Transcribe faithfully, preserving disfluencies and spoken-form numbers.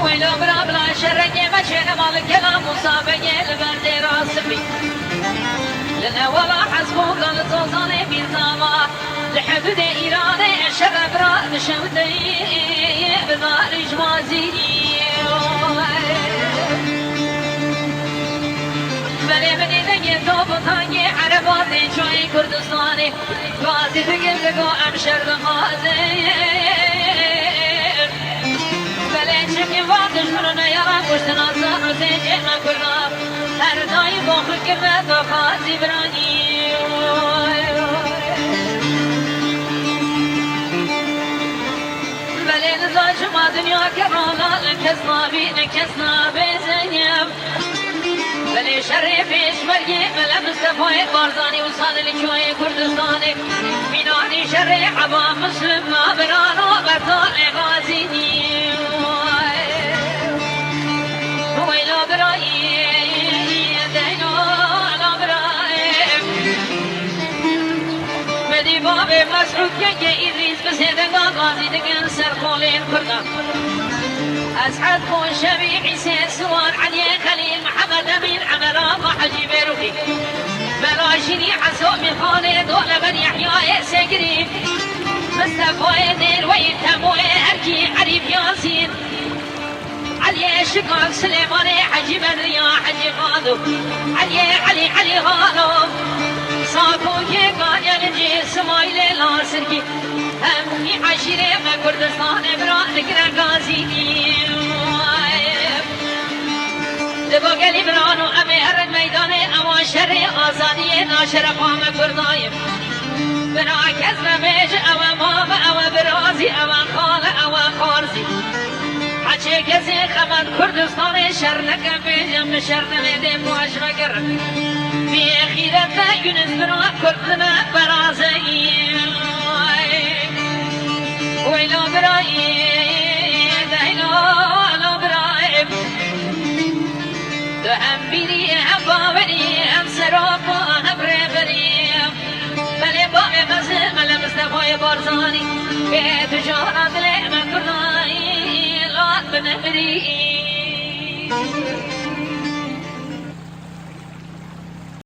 Weylo bira bila şerekê me çêne mal kela Musa Begê li ber dêra Sifî. Li newala Hezbûka li Zozanê Mîrzava, li hududê Îranê şere bira dişewiteyê bi zarî ji mazî. Belê min dî dengê top û tangê Ereba tê çûyê Kurdistanê. Gazî digir digo em şer dixwazin. Belê çimkî van dijmin û neyara kuştina zan û zêncê me Kurda. Her daîm bo xwe kirine daxwazî biranî. Belê niza ji ma dinya kerala li kes nabî, li kes nabêzin. Belê şerê pêşmergê Mele Mistefayê Barzanî û Salih li çûyê Kurdistanê. Mînanî şerê Eba Muslim nabirano bertanê gazî nî. Weyla birayê, deyno la birayê. Medî bavê Mesûd keke Îdrîs bi sêdenga gazî dikin ser kolên Kurdan. Es'ed Xweşevî, Îsê Siwan, Eliyê Xelîl, Mihemed Emîn, Emer Axa, Hecî Bêrûxî, Mela Şînî, Eso Mîrxanê, Doleber Yehyayê Sêgirî, Mistefayê Nêrweyî, Temoyê Erkî, Erîf Yasîn, Eliyê Şikak, Silêmanê Hecî Bedriya, Hecî Xalo, Eliyê Elî, Elî Xalo, Sakokê Ganyelincî, Simaylê Lasirkî, hemî eşîrê me Kurdistanê bira digire gazî. Digo gelî birano em ê herin meydanê, ewa şerê azadiyê naşerefa me Kurdayê. Bira kes me mêj, ewe mame, ewe birazî, ewe xale, ewe xarzî. Heçê kesê xemet Kurdistanê şer neke, bêje min şer nebe dê paş vegerin. Bê xîrete Yunus bira Kurd dine berazeyî. Weyla birayê, deyla la birayê. Tu hem bîrî, hem bawerî, hem serok, hem rêberî. Belê bavê mezin Mele Mistefayê Barzanî, bê tu cara dilê me Kurdayî, lat bi nemirî.